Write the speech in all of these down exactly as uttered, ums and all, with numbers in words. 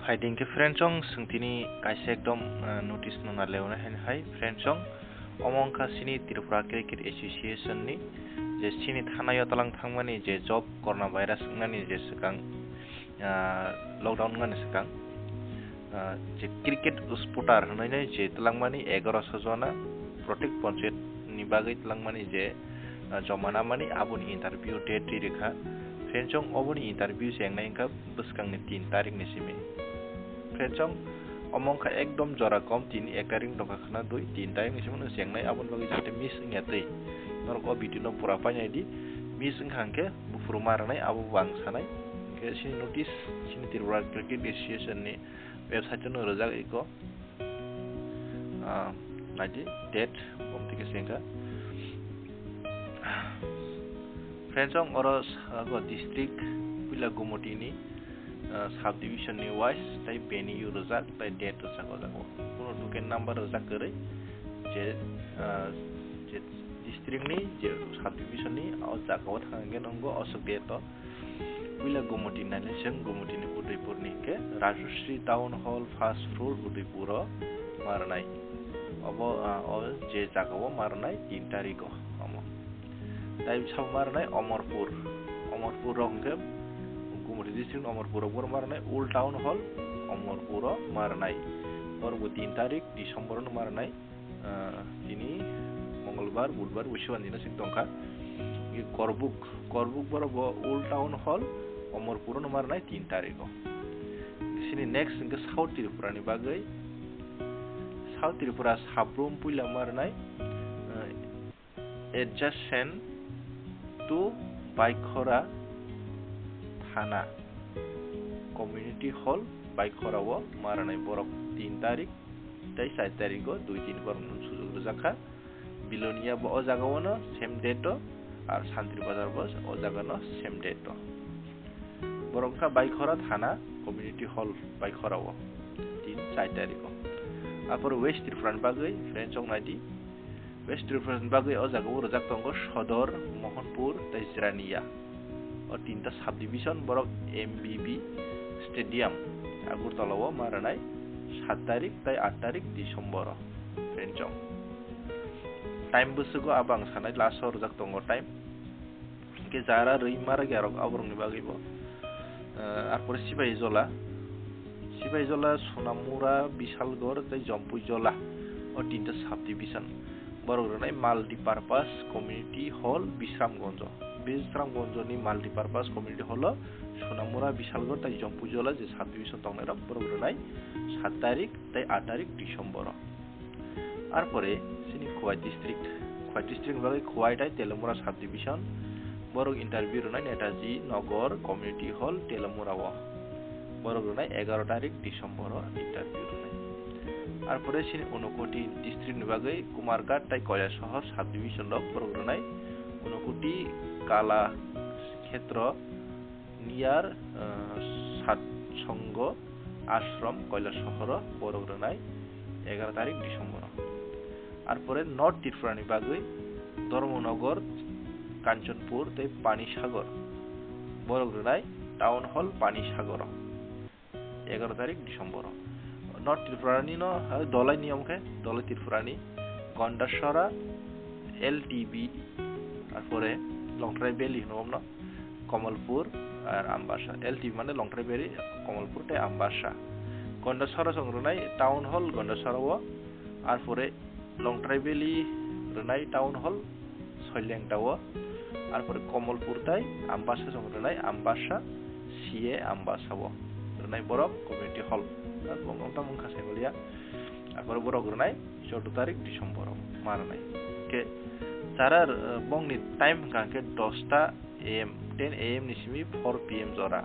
Aiding khe friend chong, swng tini kaisa ekdom, ah, notice no na leonai hai, hai friend chong. Omo wngkha chini Tripura Cricket Association ni, je chini thanai o talang thangmani je job corona virus wngnani je swkang, ah, lockdown wngnani swkang, ah, je cricket supporter hwnwi nai je twlangmani egaroso jona protect panchayat ni bagwi twlangmani je, ah, joma namani aboni interview date ri rikha. Friend chong, oboni interview se wngnai wngkha bwskangni tin tarik ni simi. Friend chong, omo wngkha ekdom jora kom, tini ek tarik tongkha khwna dui, tin tarik ni simi no chengnai, aboni bagwi jate miss wngya twi. Norok o video no pura painai di, miss wngkha hwnkhe buphuru ma rwnai, abo bo ang sanai. Hwnkhe chini notice, chini Tripura Cricket Association ni website no rwjak iko. Ah, naidi, date, bom tike sengkha. Friends, ang oro sago district, puila Gumoti ni, ah, subdivision ni wise, tai venue rwjak, tai date rwjak o jaga o. Kuno token number rwjak kwrwi, je, ah, je district ni, je subdivision ni, o jaga o thang hwnkhe nongo, o swk date o. Puila Gumoti nainai chwng, Gumoti ni Udaipur ni hwnkhe Rajashree Town Hall, first floor, Udaipur o ma rwnai. Obo, ah, o je jaga o ma rwnai tin tarik o omo. Tai sabo ma rwnai Omorpur. Omorpur rok hwnkhe Gumoti district Omorpur rok boro ma rwnai Old Town Hall, Omorpur o ma rwnai. Borok bo tin tarik December no ma rwnai. Ah, tini Mongolbar, Budbar, Busuan dino sing tongkha. I Korbuk, Korbuk borok bo Old Town Hall, Omorpur no ma rwnai tin tarik o. Sini next hwnkhe South Tripura ni bagwi. South Tripura Sabrum puila ma rwnai, ah, adjacent to Baikhora Thana, Community Hall, Baikhora o ma rwnai borok tin tarik. Tai char tarikgo dui tin borok no sujuk rwjak kha. Bilonia bo o jaga o no same date o, ar Santri Bazar bo o jaga no same date o. Borok wngkha Baikhora Thana Community Hall Baikhora o tin char tarikgo. Apor West Tripura ni bagwi friends chong naidi. West Tripura ni bagwi o jaga o rwjak tongo Sodor, Mohanpur tei Jirania. O tinta subdivision borok M B B Stadium Agartala o ma rwnai sat tarik tei aat tarik December o. Friends chong. Time bwswgo abo ang sanai last o rwjak tongo time. Hwnkhe jara rwi ma rwgya rok aborokni bagwi bo. Eh, arpore Sipahijola, Sipahijola, Sonamura, Bisalgor tei Jompuijola o tinta subdivision. Borok rwnai Multipurpose Community Hall, Bisramganj. Bisramganj ni Multipurpose Community Hall o Sonamura, Bisalgor tei Jompuijola je subdivision tongnai rok borok rwnai sat tarik tei aat tarik December o. Arpore chini Khowai district, Khowai district ni bagwi Khowai tai Telamura subdivision. Borok interview rwnai Netaji Nagar Community Hall Telamura o. Borok rwnai egaro tarik December o interview rwnai. Arpore chini Unakoti district ni bagwi Kumarghat tai Kailasahar subdivision rok borok rwnai Unakoti Kalakhetro near, eh, Satsongo Ashram Kailasahar o borok rwnai egaro tarik December o. Arpore North Tripura ni bagwi Dharmanagar, Kanchanpur tei Panisagar borok rwnai Town Hall Panisagar o. Egaro tarik December o. North Tripura ni no, eh, Dhalai ni omo khe, Dhalai Tripura ni Gandasara L T B, arpore Longtrai Valley hino omno, Kamalpur ar Ambasa. L T B mane Longtrai Valley, Kamalpur tei Ambasa. Gandasara chwng rwnai Town Hall Gandasara o, arpore Longtrai Valley rwnai Town Hall Soilengta o, arpore Kamalpur tai Ambasa chwng rwnai Ambasa, C A Ambasa o rwnai borok Community Hall. Ar bo wngtang wngkha Saimaliya. Arpore borok rwnai chordo tarik December o ma rwnai. Khe chara, eh, bongni time hwnkha khe dosta A M, ten A M ni simi four P M jora.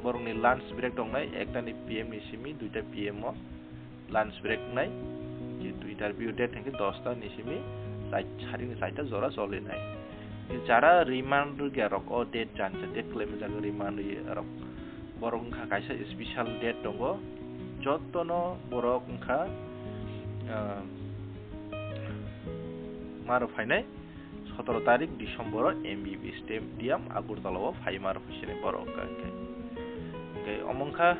Borokni lunch break tongnai ekta ni P M ni simi duita P M o. Lunch break nai, je dui interview date hwnkhe dosta ni simi char-, sarini chaita jora cholinai. Jara remand rwgya rok o date jansa date kwlaimajak remand rwgya rok. Borok wngkha kaisa special date tongo. Jotono borok wngkha, ah, maro phainai. Sotoro tarik December o M B B Stadium Agartala o phaima rok sini borok hwnkha hwnkhe. Hwnkhe omo wngkha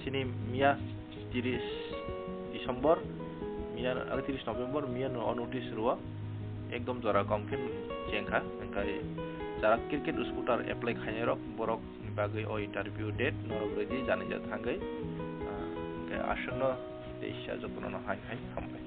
Tini miya tiris December, miya, ah, tiris November, miya no o notice rwo. Ekdom jora kom khe chengkha, hwnkhe jara cricket supporter apply khainai rok, borok ni bagwi o interview date norok ready jani ja thangwi, ah, hwnkhe aswkno teisa jotono hai hai hambai.